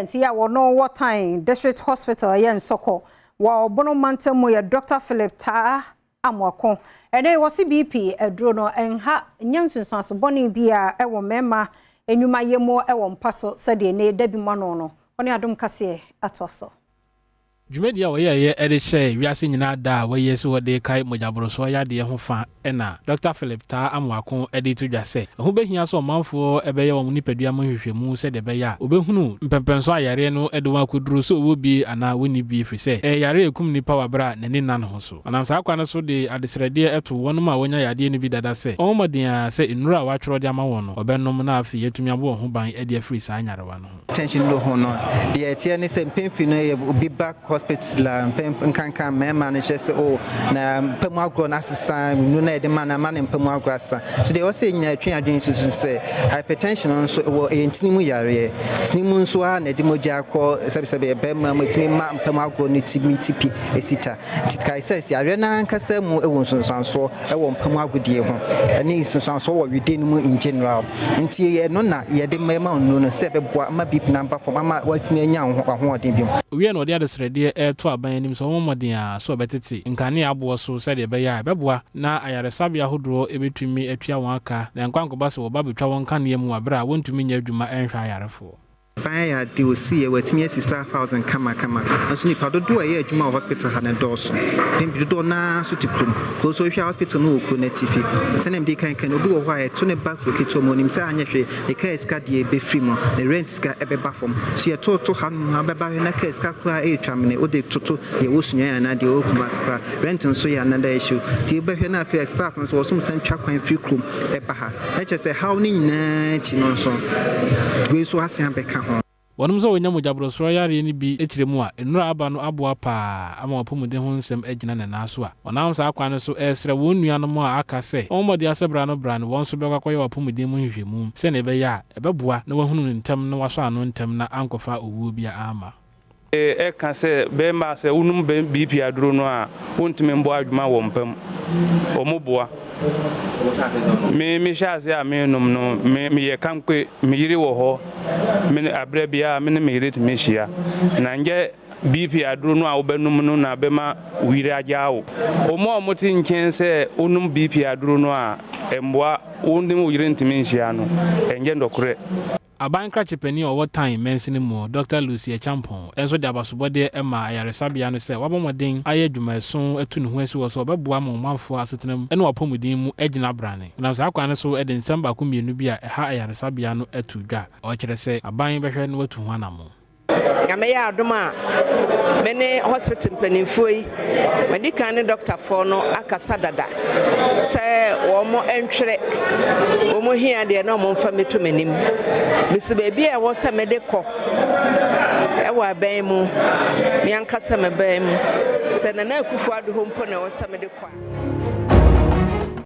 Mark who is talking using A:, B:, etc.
A: Nti a wɔno wɔ Tain District Hospital ɛyɛ Nsɔkɔ wɔ Ɔbono mantam mu yɛ Dr. Philip Taa Amoako. Ɛnɛ wɔsi BP aduro no ɛnha nyɛ nsunsuanso bɔne bi a ɛwɔ mmarima nnwumayɛ mu ɛwɔ mpa so sɛdeɛ ne da bi mu ano no ɔne Adom Kaseɛ atoa so.
B: Dwumadi a wɔyɛeɛ de hyɛɛ wiase nyinaa da a wɔayi asi hɔ de rekae mogyaborosoɔ yadeɛ ho fa na Dɔkta Philip Taa Amoako de reto dwa sɛ, ɛho bɛhia sɛ ɔmanfoɔ bɛyɛ wɔn nipadua mu nhwehwɛmu sɛdeɛ ɛbɛyɛ a wɔbɛhunu mpɛnpɛnsoɔ a yareɛ no de wɔn akɔduru sɛ wɔwɔ bi anaa wɔnni bi ɛfiri sɛ ɛyɛ yareɛ a ɛkum nnipa wɔ aberɛ a n'ani nna ne ho so. Ɔnam saa kwan no so de adesrɛdeɛ to wɔnom a wɔanya yadeɛ no bi dada sɛ wɔmmɔ mmɔden ara sɛ nnuro a wɔatwerɛ de ama wɔn no wɔbɛnom na afei atumi abɔ wɔn ho ban de afiri saa nyarewa no ho.
C: Tension no ho no, deɛ ɛteɛ ne sɛ mpɛn pii no yɛ obi ba hospital a, mpɛn nkanka mmarima no kyerɛ sɛ oh na mpa mu agorɔ no asesa, nnuro no a yɛde ma no ama ne mpa mu agorɔ asesa. So deɛ ɛwɔ sɛ yɛn nyinaa yɛtwe yɛn adwene si so sɛ hypertension no nso ɛwɔ ɛyɛ ntini mu yareɛ. Ntini mu nso ara na ɛde mogya kɔ sɛbesɛbe barima mu, ɛtumi ma mpa mu agorɔ no tumi si pi si ta. Nti kae sɛ yareɛ no ankasa mu wɔ nsunsuansoɔ wɔ mpa mu agodie ho ɛne nsunsuansoɔ wɔ wedeɛ no mu in general. Nti ɛno na yɛde ma nnuro no sɛ ɛbɛboa ama BP no aba fam ama woatumi anya wo ahoɔden bio.
B: Owiee no ɔde adesrɛdeɛ reto aban anim sɛ wɔmmɔ mmɔden ara sɛ wɔbɛtete nkanea aboɔ so sɛdeɛ ɛbɛyɛ a ɛbɛboa na ayaresabea ahodoɔ bɛtumi atua wɔn aka na ɛnkɔ ankɔba sɛ wɔba bɛtwa wɔn nkanea mu wɔ berɛ a wɔntumi nyɛ adwuma nhwɛ ayarefoɔ.
C: Ban ayɛ ade o see yɛ watumi asi staff housing kama kama nanso nipa dodoɔ a ɛyɛ adwuma wɔ hospital ha no dɔɔso mpɛn pii dodoɔ no ara nso te kurom kuro nso wohwɛ a hospital no wɔ kuro no atifi sɛnea mede kan kan no obi wɔ hɔ a ɛto ne ba kuro ketewa mu onim sɛ anyɛ hwee ne kaa sika deɛ ɛbɛfiri mu ne rent sika ɛbɛba fam so yɛtoto ha nom ha bɛba hwɛ na kaa sika koraa ɛretwa mene wode toto deɛ ɛwɔ Sunyani anaa deɛ ɛwɔ Kumasi koraa rent nso yɛ another issue nti wobɛhwɛ na afei staff nso wɔsom san twa kwan firi kurom ɛba ha. Na kyerɛ sɛ haw no nyinaa akyi no nso, wei nso asan abɛka ho.
B: Wɔnom sɛ wɔnya mogyaborosoɔ yareɛ no bi kyerɛ mu a, nnuro a aba no aboa pa ara ama wɔn apɔmuden ho nsɛm agyina ne nan so a wɔnam saa kwan no so resrɛ wɔn nuanom a aka sɛ wɔmmɔ mmɔden asɛ bra no bra no wɔn nso bɛkɔ akɔyɛ wɔn apɔmuden mu nhwehwɛmu sɛdeɛ ɛbɛyɛ a ɛbɛboa na wɔahunu no ntɛm na wɔasɔ ano ntɛm na ankɔfa owuo biara amma.
D: Ɛka sɛ bɛɛma sɛ wonom BP aduro no a wontumi mbɔ adwuma wɔ mpa mu. Ɔmo boa. Me me hyɛ aseɛ a me nom no me me yɛ kankwe me yere wɔ hɔ me ne abrɛ biara me ne me yere tumi hyia na nyɛ BP aduro no a wobɛnom no na bɛma wo yere agyaa wo. Ɔmo a ɔmo te nkyɛn sɛ wonom BP aduro no a ɛmboa wo ne wo yere ntumi nhyia no ɛnyɛ nɔkorɛ.
B: Aban krakye panin a ɔwɔ Tain mansini mu, Dɔkta Lucy Acheampong nso de abasobɔdeɛ maa ayaresabea no sɛ wabɔ mmɔden ayɛ adwumaɛso atu ne ho asi hɔ sɛ ɔbɛboa ma ɔmanfoɔ asetena mu ne wɔn apɔmuden mu agyina brane. Ɔnam saa kwan no so de nsɛm baako mmienu bi a ɛha ayaresabea no ato dwa a ɔkyerɛ sɛ aban bɛhwɛ na watu ho anammɔn.
E: Nyame yɛ adom a, me ne hospital mpanimfoɔ yi, madi kan ne dɔktafoɔ no akasa dada sɛ wɔn ntwerɛ wɔn hia deɛ na wɔn mfa mmɛto m'anim. Meso baabi a ɛwɔ sɛ mede kɔ ɛwɔ aban mu, me ankasa m'aban mu, sɛ Nana Akufo-Addo hɔ mpo na ɛwɔ sɛ mede kɔ a.